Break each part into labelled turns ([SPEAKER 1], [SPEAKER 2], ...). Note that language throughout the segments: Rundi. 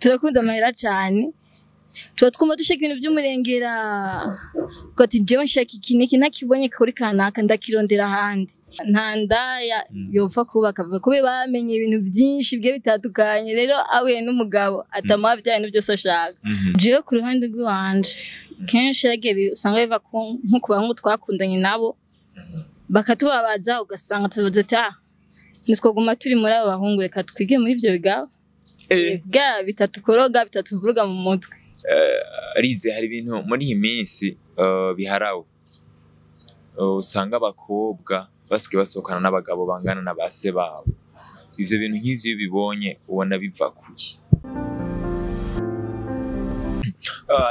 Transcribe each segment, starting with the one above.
[SPEAKER 1] Turakunda amahera cyane, tuba twumva dushaka ibintu by'umurengera, ati jewe nshaka iki niki ntakibonye kuri kanaka ndakirondera ahandi. Nta ndaya yopfa kubaka kubera bamenye ibintu byinshi bigiye bitandukanye, rero ahuye n'umugabo atamuha bya bintu byose ashaka. Jewe ku ruhande rw'iwanje kenshi yagiye usanga biva nko ku bahungu twakundanye nabo bakatubabaza, ugasanga tubaza ati ah ntitwoguma turi muri abo bahungu, reka twige muri ivyo bigabo bwa bitatukoroga bitatuvuruga mu mutwe.
[SPEAKER 2] Rize hari ibintu muri iyi minsi biharawe, usanga abakobwa basigaye basohokana n'abagabo bangana na base babo. Ivyo bintu nk'ivyo iyo ubibonye ubona biva kuki?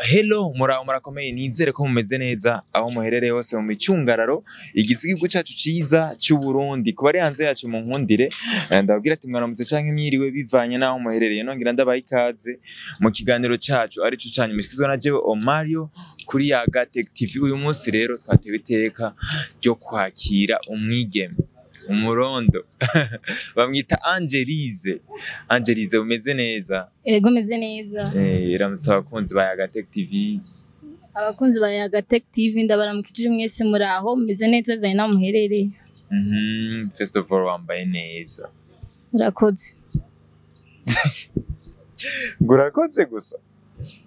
[SPEAKER 2] Hello, muraho murakomeye, nizere ko mumeze neza aho muherereye hose mu micungararo igize igihugu cacu ciza c'u Burundi. Kuba ari hanze yacu mu nkundire, ndababwira ati mwaramutse canke mwiriwe bivanye naho muherereye. Nongera ndabaha ikaze mu kiganiro cacu arico canyu mushikizwa na jewe Omario kuri Yaga Tech TV. Uyu munsi rero twatewe iteka ryo kwakira umwigeme umurondo bamwita Angelize. Angelize, umeze neza?
[SPEAKER 1] Ego, meze neza.
[SPEAKER 2] Ramutse abakunzi ba Yaga Tech TV.
[SPEAKER 1] Abakunzi ba Yaga Tech TV ndabaramukije mwese, muraho meze neza bivanye naho muherereye.
[SPEAKER 2] First of all, wambaye neza.
[SPEAKER 1] Urakoze.
[SPEAKER 2] Urakoze gusa?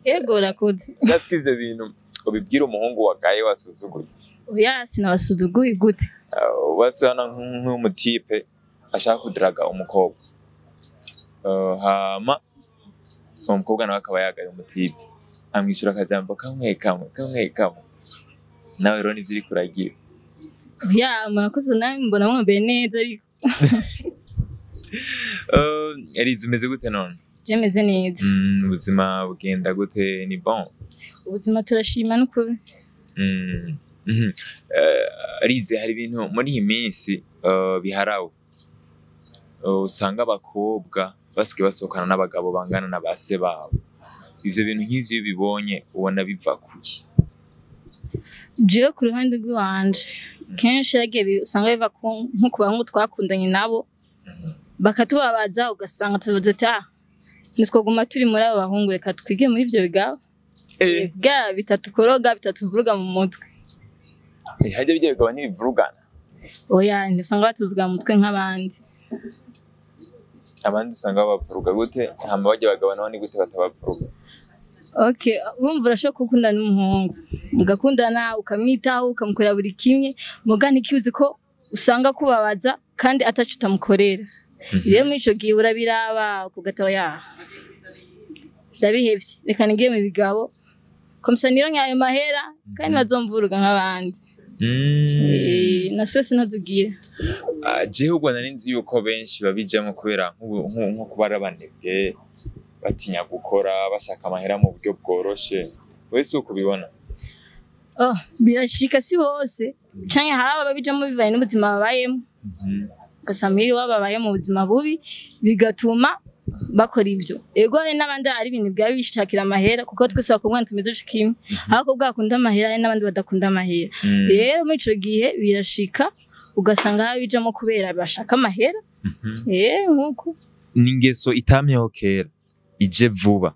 [SPEAKER 1] Ego, urakoze.
[SPEAKER 2] Natwe ivyo bintu ubibwira umuhungu wagaye wasuzuguye.
[SPEAKER 1] Oya, sinabasuzuguye gute?
[SPEAKER 2] Basana nk'umutipe ashaka kudaraga umukobwa, hama uwo mukobwa nawe akaba yagaye umutipe, amwishyura akajambo kamwe kamwe kamwe kamwe. Nawe rero nivyo uriko uragira.
[SPEAKER 1] Oya, murakoze, nawe mbona mwambaye neza ariko.
[SPEAKER 2] Elize, umeze gute none?
[SPEAKER 1] Je meze neza.
[SPEAKER 2] Ubuzima bugenda gute, ni bon?
[SPEAKER 1] Ubuzima turashima n'ukuri.
[SPEAKER 2] Rize hari ibintu muri iyi minsi biharawe, usanga abakobwa basigaye basohokana n'abagabo bangana na base babo. Ivyo bintu nk'ivyo iyo ubibonye ubona biva kuki?
[SPEAKER 1] Jewe ku ruhande rw'iwanje kenshi yagiye usanga biva nko ku bahungu twakundanye nabo bakatubabaza, ugasanga tubaza ati ah ntitwoguma turi muri abo bahungu, reka twige muri ivyo bigabo bwa bitatukoroga bitatuvuruga mu mutwe.
[SPEAKER 2] Harya birya bigabo ntibivurugana?
[SPEAKER 1] Oya, ntisanga batuvuga mu mutwe nk'abandi.
[SPEAKER 2] Abandi usanga babavuruga gute? Hama barya bagabo nabo ni gute batabavuruga?
[SPEAKER 1] Okay, urumva urashobora gukundana n'umuhungu, mugakundana, ukamwitaho, ukamukorera buri kimwe, muga ntikibuze ko usanga kubabaza kandi ataco utamukorera. Rero muri ico gihe urabiraba ukugata oya ndabihevye, reka nigire mu bigabo komisa nironke ayo mahera kandi bazomvuruga nk'abandi. Na stress ntazugira.
[SPEAKER 2] Jewe ubwo nari nzi yuko benshi babijamwo kubera nko kuba ari abanebwe, batinya gukora, bashaka amahera mu buryo bworoshe. Wewe si uko ubibona?
[SPEAKER 1] Oh, birashika si bose, canke hari ababijamwo bivanye n'ubuzima babayemo, ugasanga muhira iwabo babaye mu buzima bubi bigatuma bakora ivyo. Ego, hari n'abandi ari ibintu byaba bishakira amahera, kuko twese abakobwa ntitumeze co kimwe. Hari abakobwa bakunda amahera, hari n'abandi badakunda amahera. Rero muri ico gihe birashika ugasanga hari abijamwo kubera bashaka amahera. Nkuko
[SPEAKER 2] Ni ingeso itamyeho kera, ije vuba.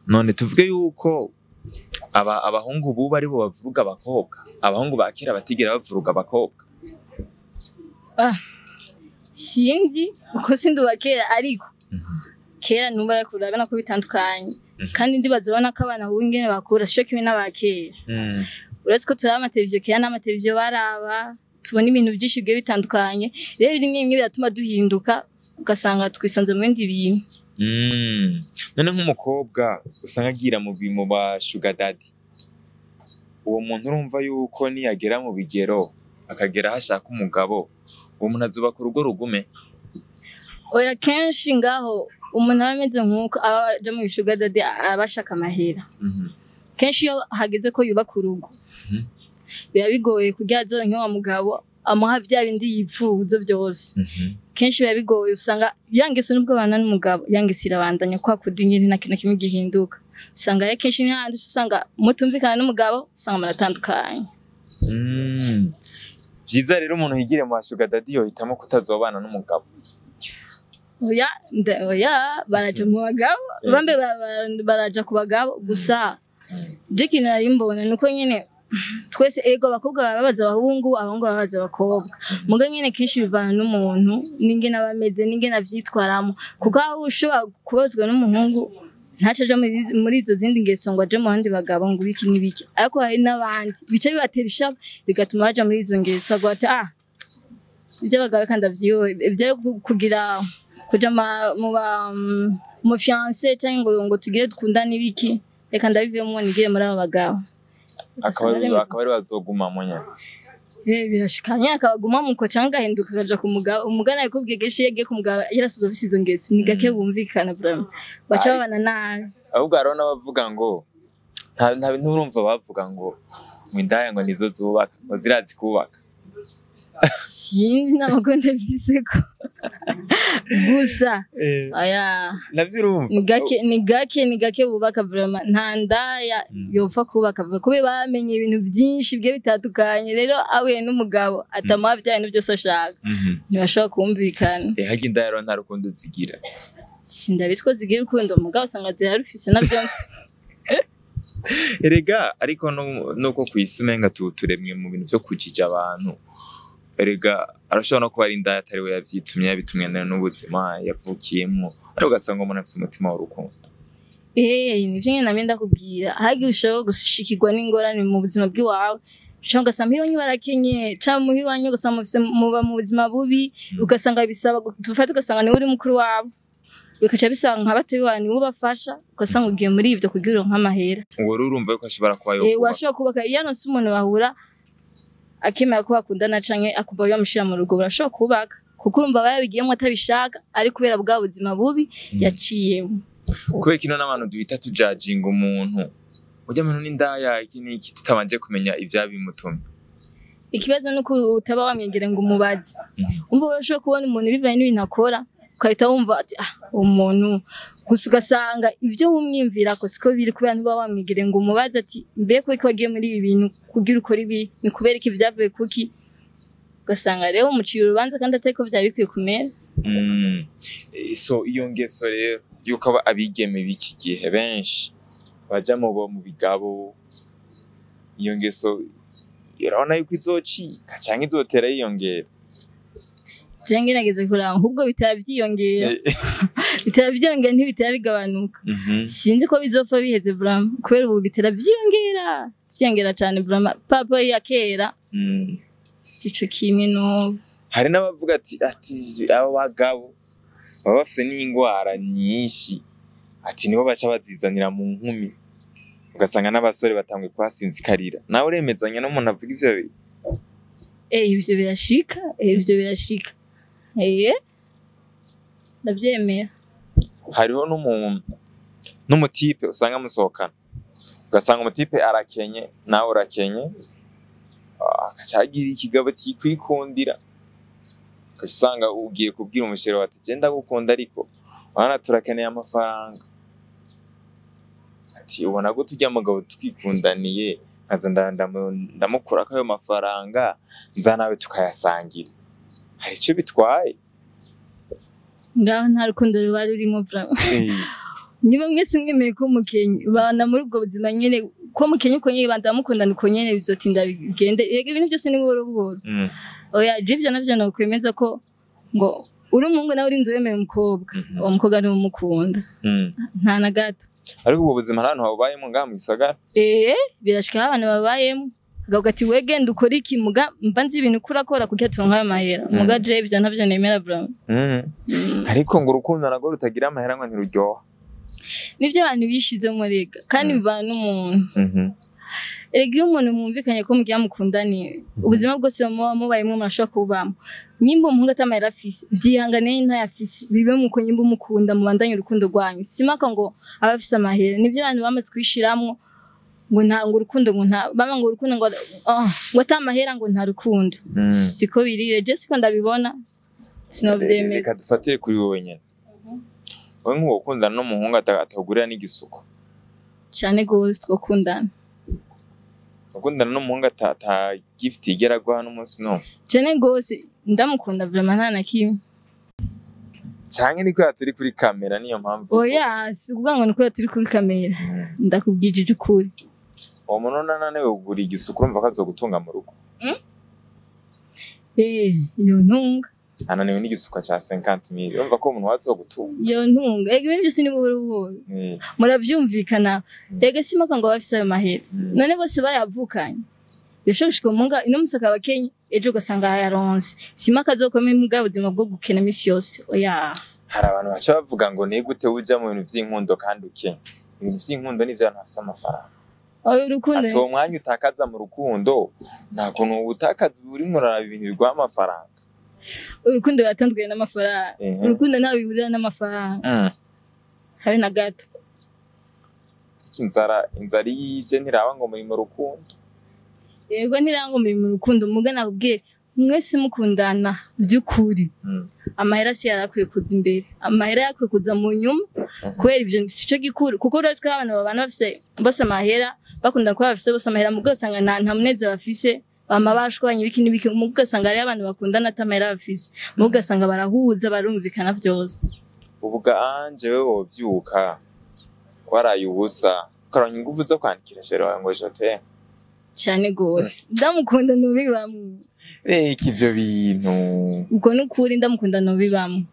[SPEAKER 2] None tuvuge yuko abahungu bubu aribo bavuruga abakobwa, abahungu ba kera batigera bavuruga abakobwa?
[SPEAKER 1] Sinzi uko sindi uwa kera, ariko kera numva ariko urabona ko bitandukanye, kandi ndibaza ubona ko abana bubu ingene bakura sico kimwe n'abakera. Uretse ko turaba amateleviziyo, kera n'amateleviziyo baraba, tubona ibintu byinshi bigiye bitandukanye. Rero rimwe rimwe biratuma duhinduka, ugasanga twisanze mu bindi bintu.
[SPEAKER 2] None nk'umukobwa usanga agira mu ba sugar daddy, uwo muntu urumva yuko niyagera mu bigero akagera aho ashaka umugabo, uwo muntu azubaka urugo rugume?
[SPEAKER 1] Oya, kenshi ngaho umuntu aba ameze nk'uko aba aja mu sugar daddy aba ashaka amahera. Kenshi iyo hageze ko yubaka urugo biba bigoye kugira azoronke wa mugabo amuha vya bindi yipfuza byose. Kenshi biba bigoye, usanga ya ngeso nubwo abana n'umugabo, ya ngeso irabandanya kwa kundi nyene, nta kintu na kimwe gihinduka. Usanga rero kenshi n'ahandi usanga mutumvikana n'umugabo, usanga muratandukanye.
[SPEAKER 2] Vyiza rero umuntu yigire mu ba sugar daddy yohitamo kutazobana n'umugabo.
[SPEAKER 1] Oya, oya, baraja mu bagabo, bambe baraja ku bagabo gusa. Je kintu nari mbona nuko nyene twese, ego, abakobwa bababaza abahungu, abahungu bababaza abakobwa, muga nyene kenshi bivana n'umuntu n'ingene aba ameze n'ingene avyitwaramo, kuko aho ushobora kubabazwa n'umuhungu ntaco aja muri izo zindi ngeso ngo aje mu bandi bagabo ngo ibiki n'ibiki, ariko hari n'abandi bica bibatera ishavu bigatuma baja muri izo ngeso, avuga ati: "Ah, iby'abagabo kandi avyiwe ibyo kugira kuja mu ba mu fiancé cyangwa ngo tugire dukundane ibiki, reka ndabivemo nigire muri abo bagabo."
[SPEAKER 2] Akaba ari bazogumamo nyene.
[SPEAKER 1] Eh, birashika nyine akabaguma muko cyangwa agahinduka akaja ku mugabo. Umugana yakubwiye kenshi iyo agiye ku mugabo yarasize afise izo ngeso, ni gake bumvikana vraiment, baca babana nabi.
[SPEAKER 2] Ahubwo hariho n'abavuga ngo nta nturumva bavuga ngo indaya ngo nizo zubaka, ngo zirazi kubaka.
[SPEAKER 1] Sinzi n'amakuru ndabifise ko gusa oya.
[SPEAKER 2] Navyo urumva.
[SPEAKER 1] Ni gake, ni gake, ni gake bubaka vraiment. Nta ndaya yopfa kubaka vraiment, kubera bamenye ibintu byinshi bigiye bitandukanye. Rero ahuye n'umugabo atamuha bya bintu byose ashaka, ntibashobora kumvikana.
[SPEAKER 2] Eh, harya indaya rero nta rukundo zigira?
[SPEAKER 1] Sindabizi ko zigira urukundo, mugabo usanga zirarufise navyo nzi.
[SPEAKER 2] Erega ariko nuko kw'isi umenga turemwe mu bintu vyo kujija abantu. Erega arashobora no kuba ari indaya atari we yavyitumye, yabitumwe n'ubuzima yavukiyemwo, ariko ugasanga umuntu afise umutima w'urukundo.
[SPEAKER 1] Eh, nivyo nyene namye ndakubwira, hagiye ushobora gushikirwa n'ingorane mu buzima bw'iwawe, canke ugasanga muhira iwanyu barakenye, canke muhira iwanyu ugasanga muba mu buzima bubi, ugasanga bisaba dufate ugasanga niwe uri mukuru wabo, bikaca bisaba nka batoyi bawe niwe ubafasha, ugasanga ugiye muri ivyo kugira uronke amahera.
[SPEAKER 2] Uwo rero urumva yuko ashobora kuba
[SPEAKER 1] Eh,
[SPEAKER 2] yokubaka.
[SPEAKER 1] washobora kubaka iyo aronse umuntu bahura akemera ko bakundana canke akuva bamushira mu rugo, barashobora kubaka, kuko urumva aba yabigiyemwo atabishaka, ari kubera bwa buzima bubi yaciyemo.
[SPEAKER 2] Kubera kino n'abantu duhita tujajinga umuntu, urya muntu n'indaya iki n'iki, tutabanje kumenya ivyabimutumye.
[SPEAKER 1] Ikibazo ni uko utaba wamwegera ngo umubaze. Umva, urashobora kubona umuntu bivanye n'ibintu akora, ugahita wumva ati: "Ah, uwo muntu", gusa ugasanga ibyo wumwiyumvira ko siko biri, kubera ntuba wamwegere ngo umubaze ati: "Mbe kuki wagiye muri ibi bintu kugira ukora ibi? Ni kubera iki? Byavuye kuki?" Ugasanga rero umuciye urubanza kandi atari ko byari bikwiye kumera.
[SPEAKER 2] So iyo ngeso rero yuko abigeme b'iki gihe benshi baja mu bigabo, iyo ngeso urabona yuko izocika canke izotera yiyongera?
[SPEAKER 1] Je ngerageze kuraba, ahubwo bitaba byiyongera, bitaba byiyongera, ntibitaba bigabanuka. Sinzi ko bizopfa biheze vraiment, kubera ubu bitera byiyongera, byiyongera cyane vraiment. Papa ya kera sico kimwe n'ubu.
[SPEAKER 2] Hari n'abavuga ati abo bagabo baba bafise n'ingwara nyinshi, ati nibo baca bazizanira mu nkumi, ugasanga n'abasore batanguye kuhasinzikarira. Nawe uremezanya n'umuntu avuga ivyo bintu?
[SPEAKER 1] Eh, ivyo birashika, ivyo birashika, eh, ndavyemera.
[SPEAKER 2] Hariho n'umutipe usanga musohokana, ugasanga umutipe arakenye nawe urakenye, agaca agira ikigabo kikwikundira, ugaca usanga ugiye kubwira umuchéri ati: "Je ndagukunda, ariko wana turakeneye amafaranga", ati: "Ubona gute urya mugabo twikundaniye, nkaza ndamukurako ayo mafaranga, nza nawe tukayasangira, hari ico bitwaye?"
[SPEAKER 1] Ngaho nta rukundo ruba rurimo vraiment. Niba mwese mwemeye ko mukenye, bana muri ubwo buzima nyene ko mukenye uko nyene, banda mukundana uko nyene, bizotinda bigende. Yego, ibintu byose ni buhoro buhoro. Oya, je ivyo navyo nokwemeza ko ngo uri umuhungu nawe urinze wemeye umukobwa, uwo mukobwa niwe umukunda, nta na gato.
[SPEAKER 2] Ariko ubwo buzima nta hantu habubayemo ngaha mu gisagara?
[SPEAKER 1] Eh, birashika aho abantu babayemo, akavuga ati: "We genda ukore iki, muga mba nzi ibintu uko urakora kugira turonke ayo mahera." Muga je ivyo ntavyo nemera vraiment.
[SPEAKER 2] Ariko ngo urukundo narwo rutagira amahera ngo ntiruryoha.
[SPEAKER 1] Nivyo abantu bishizemo rega, kandi bivana n'umuntu. Erega iyo umuntu mwumvikanye ko mugira mukundane, ubuzima bwose muba mubayemwo murashobora kubamo. Nyimba umuhungu atamahera afise, vyihangane, ntayafise, bibe muko nyimba umukunda mubandanye urukundo rwanyu. Simaka ngo aba afise amahera. Nivyo abantu bamaze kwishiramwo ngo nta ngo urukundo ngo nta bama ngo urukundo ngo ngo atamahera ngo nta rukundo. Siko birire, je siko ndabibona, sinovyemeza.
[SPEAKER 2] Reka dufatire kuri wowe nyene, wowe nk'uwo ukundana n'umuhungu atagurira n'igisuko?
[SPEAKER 1] Cane gose twokundana.
[SPEAKER 2] Ukundana n'umuhungu ata gift yigera aguha n'umunsi n'umwe?
[SPEAKER 1] Cane gose, ndamukunda vraiment, nta na kimwe.
[SPEAKER 2] Canke niko turi kuri kamera, niyo mpamvu.
[SPEAKER 1] Oya, si ukuvuga ngo ni kubera turi kuri kamera, ndakubwije ukuri.
[SPEAKER 2] Uwo muntu nananiwe kugura igisuku, urumva ko azogutunga mu rugo?
[SPEAKER 1] Eh, iyo ntunga.
[SPEAKER 2] Ananiwe n'igisuka ca 50 mille, urumva ko umuntu wazogutunga?
[SPEAKER 1] Iyo ntunga. Ega ibintu byose ni buhoro buhoro, muravyumvikana. Ega simaka ngo bafise ayo mahera, none bose bayavukanye? Birashobora gushika umunga ino musaka abakenye, ejo ugasanga yaronse. Simaka azokomeye mbwa buzima bwo gukena misi yose, oya.
[SPEAKER 2] Hari abantu baca bavuga ngo ni gute uja mu bintu vy'inkundo kandi ukenya? Ibintu vy'inkundo nivyo abantu bafise amafaranga.
[SPEAKER 1] Oya, urukundo
[SPEAKER 2] Ati uwo mwanya utakaza mu rukundo, nta kuntu utakaza urimwo uraraba ibintu biguha amafaranga.
[SPEAKER 1] Urukundo ruratandukanye n'amafaranga. Urukundo ntawe bihurira n'amafaranga, habe na gato.
[SPEAKER 2] Inzara iyo ije ntiraba ngo muri mu rukundo.
[SPEAKER 1] Yego, ntirangombe mu rukundo. Muga nakubwiye, mwese mukundana by'ukuri, amahera si yarakwiye kuza imbere, amahera yakwiye kuza mu nyuma, kubera ivyo sico gikuru. Kuko urazi ko abantu babana bafise bose amahera, bakunda kuba bafise bose amahera, muga ugasanga nta munezero bafise, bama bashwanye ibiki n'ibiki. Muga ugasanga hariyo abantu bakundana ata mahera bafise, muga ugasanga barahuza, barumvikana vyose.
[SPEAKER 2] Ubuga anje wewe wovyuka waraye ubusa, ukaronka inguvu zo kwandikira chéri wawe ngo je t'aime?
[SPEAKER 1] Cane gose, ndamukunda nobibamwo.
[SPEAKER 2] Reka ivyo bintu.
[SPEAKER 1] Uko n'ukuri, ndamukunda nobibamwo.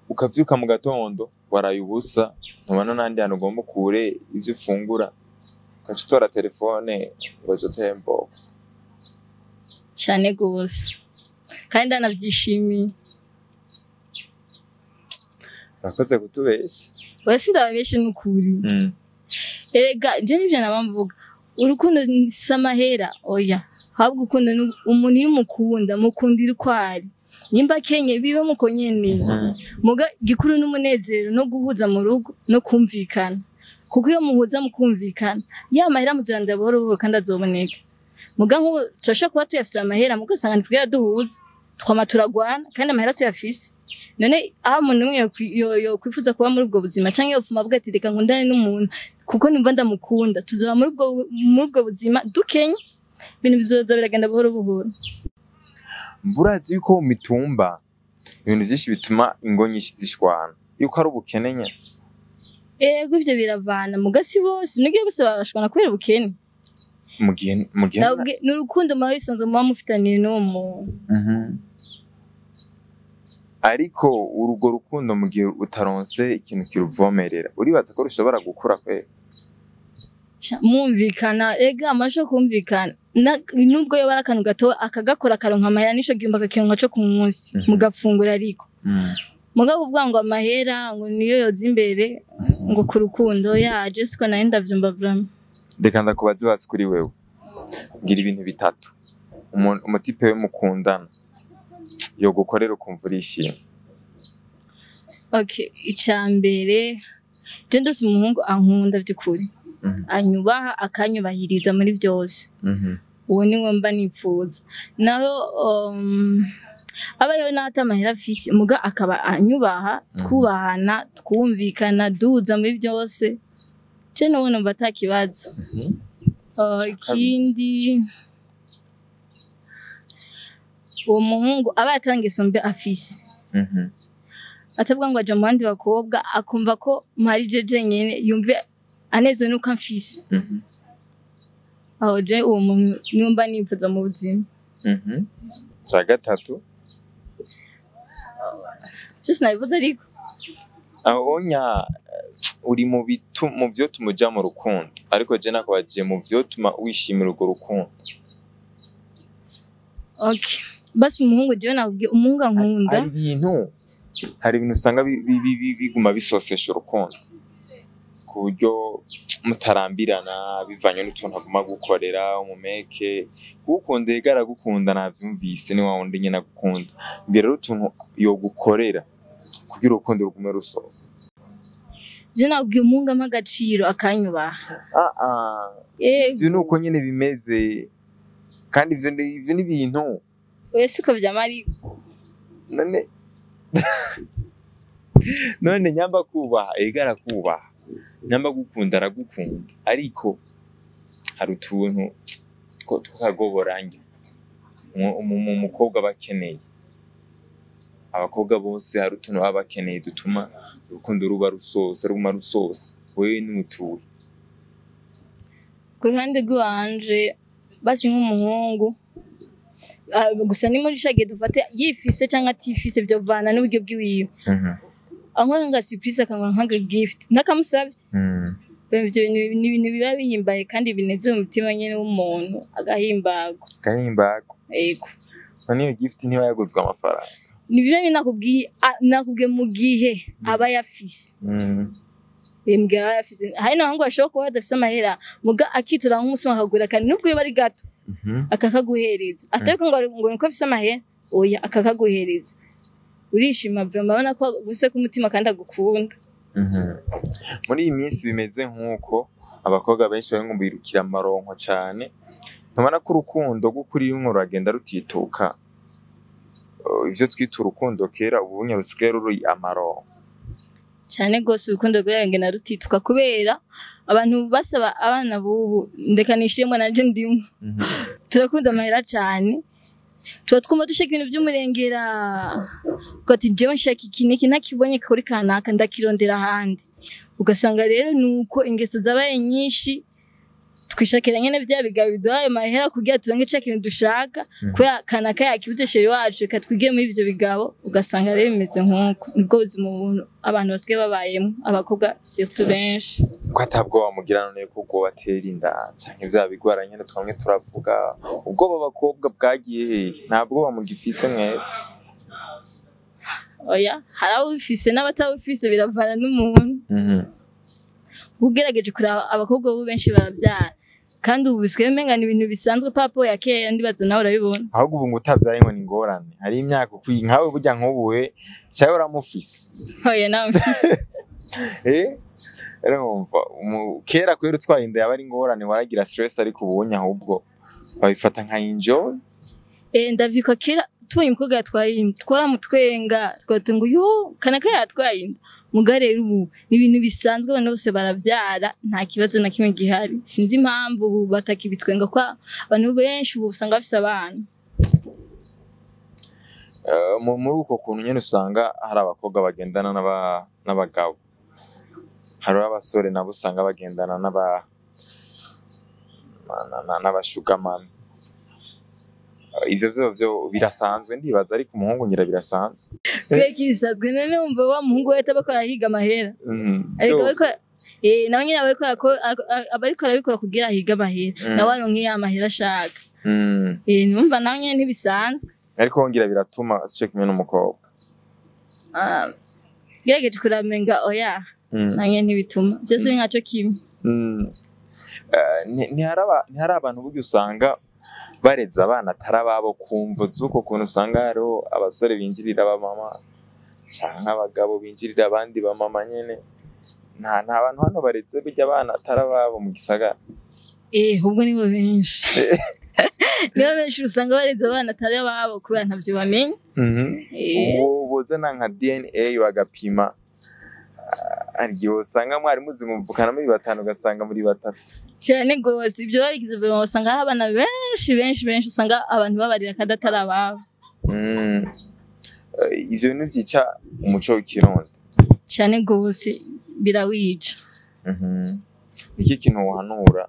[SPEAKER 2] Ukavyuka mu gatondo waraye ubusa, ntubona n'ahandi hantu ugomba ukure ivyo ufungura, ugaca utora telefone ngo je t'aime beaucoup?
[SPEAKER 1] Cane gose, kandi ndanavyishimiye.
[SPEAKER 2] Urakoze kutubesha.
[SPEAKER 1] Oya, sindababeshe, n'ukuri. Erega je nivyo naba mvuga, urukundo si amahera, oya. Ahubwo urukundo ni umuntu, iyo umukunda mukundira uko ari. Nimba akenye, bibe muko nyene. Muga gikuru n'umunezero no guhuza mu rugo no kumvikana, kuko iyo muhuza mukumvikana, ya mahera muzorandira buhoro buhoro kandi azoboneka. Muga nk'ubu turashobora kuba tuyafise amahera, muga usanga ntitwigera duhuza, twama turagwana kandi amahera tuyafise. None aho umuntu umwe yokwifuza kuba muri ubwo buzima, canke yopfuma avuga ati reka nkundane n'umuntu kuko numva ndamukunda, tuzoba muri ubwo buzima dukenye, ibintu bizoza biragenda buhoro buhoro.
[SPEAKER 2] Mburazi yuko mu mitumba ibintu vyinshi bituma ingo nyinshi zishwana yuko ari ubukene nyene?
[SPEAKER 1] Ego, ivyo biravana, muga si bose. Nugiye bose barashwana kubera ubukene?
[SPEAKER 2] Mu gihe
[SPEAKER 1] Ni urukundo muba bisanzwe muba mufitaniye n'uwo muntu.
[SPEAKER 2] Ariko urwo rukundo, mu gihe utaronse ikintu kiruvomerera, uribaza ko rushobora gukura kweri?
[SPEAKER 1] Mwumvikana, ega amasho kumvikana. Nubwo yoba ari akantu gato akagakora, akaronka amahera, n'ico gihumbi akakironka co ku munsi, mugafungura. Ariko mugabo kuvuga ngo amahera ngo niyo yoza imbere ngo ku rukundo, yaje siko nayo ndavyumva vraiment.
[SPEAKER 2] Reka ndakubaze basi, kuri wewe ngira ibintu bitatu umutipe we mukundana yogukorera ukumva urishimye.
[SPEAKER 1] Okay, ica mbere, je ndose umuhungu ankunda vy'ukuri, anyubaha, akanyubahiriza muri vyose, uwo ni we mba nipfuza. Naho abayeho n'aho amahera afise, muga akaba anyubaha, twubahana, twumvikana, duhuza muri byose, je nuwo numva ata kibazo. Ikindi, uwo muhungu aba yatanga ingeso mbi afise, atavuga ngo aja mu bandi bakobwa, akumva ko mpari je jenyene, yumve anezerewe nuko amfise. Aho je uwo muntu niwe mba nipfuza mu buzima.
[SPEAKER 2] Ca gatatu?
[SPEAKER 1] Vyose nabivuze ariko.
[SPEAKER 2] Aho nya uri mu vyo tumuja mu rukundo, ariko je nakubajije mu vyotuma wishimira urwo rukundo.
[SPEAKER 1] Okay, basi umuhungu, jewe nakubwiye umuhungu ankunda.
[SPEAKER 2] Hari ibintu usanga biguma bisosesha urukundo ku buryo mutarambirana, bivanye n'utuntu aguma gukorera umumeke. Gukunda, ega aragukunda, navyumvise, ni wa wundi nyene agukunda. Mbwira rero utuntu yogukorera kugira urukundo rugume rusosa.
[SPEAKER 1] Je nakubwiye umuhungu ampa agaciro, akanyubaha.
[SPEAKER 2] Ah ah.
[SPEAKER 1] Yego.
[SPEAKER 2] Ivyo ni uko nyene bimeze, kandi ivyo ni ibintu.
[SPEAKER 1] Oya, siko vyama ariko.
[SPEAKER 2] None nyamba kubaha, ega arakubaha, nyamba gukunda, aragukunda, ariko hari utuntu tw'akagoborange umukobwa aba akeneye. Abakobwa bose hari utuntu baba bakeneye dutuma urukundo ruba rusosa, ruguma rusosa. Wewe n'utuye?
[SPEAKER 1] Ku ruhande rw'iwanje, basi nk'umuhungu, gusa ni muri shagiye dufate yifise canke atifise, vyovana n'uburyo bwiwiwe. Ankora nka surprise, akankora nka gift ntakamusavye. Ivyo bintu ni ibintu biba bihimbaye kandi binezera umutima nyene w'umuntu, agahimbagwa.
[SPEAKER 2] Gahimbagwa.
[SPEAKER 1] Yego.
[SPEAKER 2] None iyo gift ntiba yaguzwe amafaranga?
[SPEAKER 1] Ni byo nakubwiye, nakubwiye mu gihe aba yafise. Mu gihe aba yafise, hari n'abahungu bashobora kuba badafise amahera, muga akitura nk'umusuma akagura kandi nubwo iyo ari gato akakaguhereza, atari ko ngo niko afise amahera, oya, akakaguhereza urishima vraiment, urabona ko aguse ku mutima kandi agukunda.
[SPEAKER 2] Muri iyi minsi bimeze nk'uko abakobwa benshi bari ngo birukira amaronko cane, ntubona ko urukundo rw'ukuri rumwe ruragenda rutituka? Ivyo twita urukundo kera ubu bunye rusigaye ruri amaronko.
[SPEAKER 1] Cyane rwose, urukundo rwaragenda rutituka kubera abantu basaba abana b'ubu, ndeka nishimwe nanje ndimo, turakunda amahera cyane, tuba twumva dushaka ibintu by'umurengera, ati jewe nshaka iki n'iki, ntakibonye kuri kanaka ndakirondera ahandi. Ugasanga rero nuko ingeso zabaye nyinshi, twishakira nyene bya bigabo biduhaye amahera kugira turonke ca kintu dushaka, kubera kanaka yakibuze chéri wacu, reka twige muri ivyo bigabo. Ugasanga rero bimeze nk'uko, nibwo buzima ubuntu abantu basigaye babayemo, abakobwa surtout benshi.
[SPEAKER 2] Ko atabwoba mugira none ko ubwo batera inda canke vya bigwara nyene twamwe turavuga? Ubwoba abakobwa bwagiye hehe? Nta bwoba mugifise mwebwe?
[SPEAKER 1] Oya, hari ababifise n'abatabifise, biravana n'umuntu. Ugerageje kuraba, abakobwa ubu benshi baravyara, kandi ubu bisigaye umenga ni ibintu bisanzwe papo ya kera, ndibaza nawe urabibona.
[SPEAKER 2] Ahubwo ubu ngo utavyaye ngo ni ingorane, hari imyaka ukwiye nkawe burya nk'ubu we cawe uramufise?
[SPEAKER 1] Oya, nawe mfise.
[SPEAKER 2] Urumva kera kubera utwaye inda yaba ari ingorane, waragira stress, ariko ubunye ahubwo babifata nka enjoy.
[SPEAKER 1] Ndavyuka kera tubonye umukobwa yatwaye inda twaramutwenga, twati ngo yo kanaka yatwaye inda. Muga rero ubu ni ibintu bisanzwe, abantu bose baravyara, nta kibazo na kimwe gihari. Sinzi impamvu ubu batakibitwenga, ko abantu benshi ubu usanga bafise abana.
[SPEAKER 2] Muri uko kuntu nyene usanga hari abakobwa bagendana n'abagabo, hari abasore nabo usanga bagendana n'aba sugar mummy. Ivyo vyo birasanzwe ndibaza, ariko umuhungu ngira birasanzwe.
[SPEAKER 1] Kubera ko bisanzwe, none wumva wa muhungu we ataba arahiga amahera? Ariko nawe nyene aba ariko arabikora kugira ahige amahera, nawe aronke ya mahera ashaka. Numva nawe nyene ntibisanzwe.
[SPEAKER 2] Ariko wongera biratuma sico kimwe n'umukobwa.
[SPEAKER 1] Ah, gerageje kuramenga, oya, nawe nyene ntibituma, byose ni nkaco kimwe.
[SPEAKER 2] Ntihari abantu burya usanga bareze abana atari ababo kumvo z'uko kuntu usanga hariho abasore binjirira abamama canke abagabo binjirira abandi bamama nyene? Nta bantu hano bareze burya abana atari ababo mu gisagara?
[SPEAKER 1] Ahubwo nibo benshi, nibo benshi usanga bareze abana atari ababo kubera ntavyo bamenya.
[SPEAKER 2] Ubu bozana nka DNA bagapima, hari igihe usanga mwari muzi muvukana muri batanu, ugasanga muri batatu.
[SPEAKER 1] Cyane gose, ibyo babigize vraiment, usanga hari abana benshi benshi benshi, usanga abantu babarira kandi atari ababo.
[SPEAKER 2] Ivyo bintu vyica umuco w'ikirundi.
[SPEAKER 1] Cyane gose, birawica.
[SPEAKER 2] Niki kintu wohanura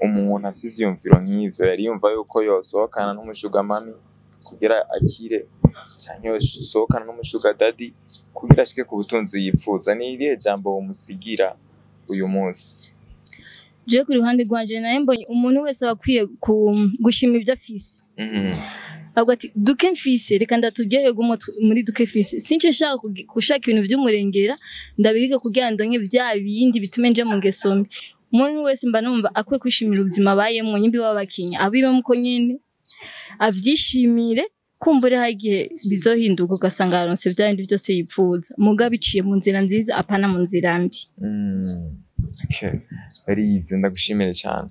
[SPEAKER 2] umuntu afise ivyiyumviro nk'ivyo, yari yumva yuko yosohokana n'umu sugar mummy kugira akire, canke yosohokana n'umu sugar daddy kugira ashike ku butunzi yipfuza? Ni irihe jambo womusigira uyu munsi?
[SPEAKER 1] Jewe ku ruhande rwanje nawe mbonye umuntu wese aba akwiye gushima ibyo afise. Avuga ati duke mfise reka ndaturyoherwe muri duke mfise, since nshaka gushaka ibintu vy'umurengera ndabirike kugira ndonke vya bindi bitume nja mu ngeso mbi. Umuntu wese mba numva akwiye kwishimira ubuzima abayemwo, nyimbi b'abakinya abibemo uko nyene avyishimire, kumbure hari igihe bizohinduka ugasanga aronse vya bindi vyose yipfuza, muga biciye mu nzira nziza, apana mu nzira mbi.
[SPEAKER 2] Okay. Rize, ndagushimire cyane.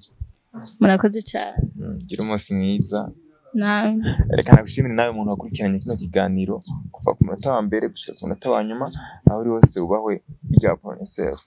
[SPEAKER 1] Murakoze cyane.
[SPEAKER 2] Gira umunsi mwiza.
[SPEAKER 1] Nawe.
[SPEAKER 2] Reka nagushimire nawe umuntu wakurikiranye kino kiganiro kuva ku munota wa mbere gushika ku munota wa nyuma. Aho uri hose wubahwe. Big up on yourself.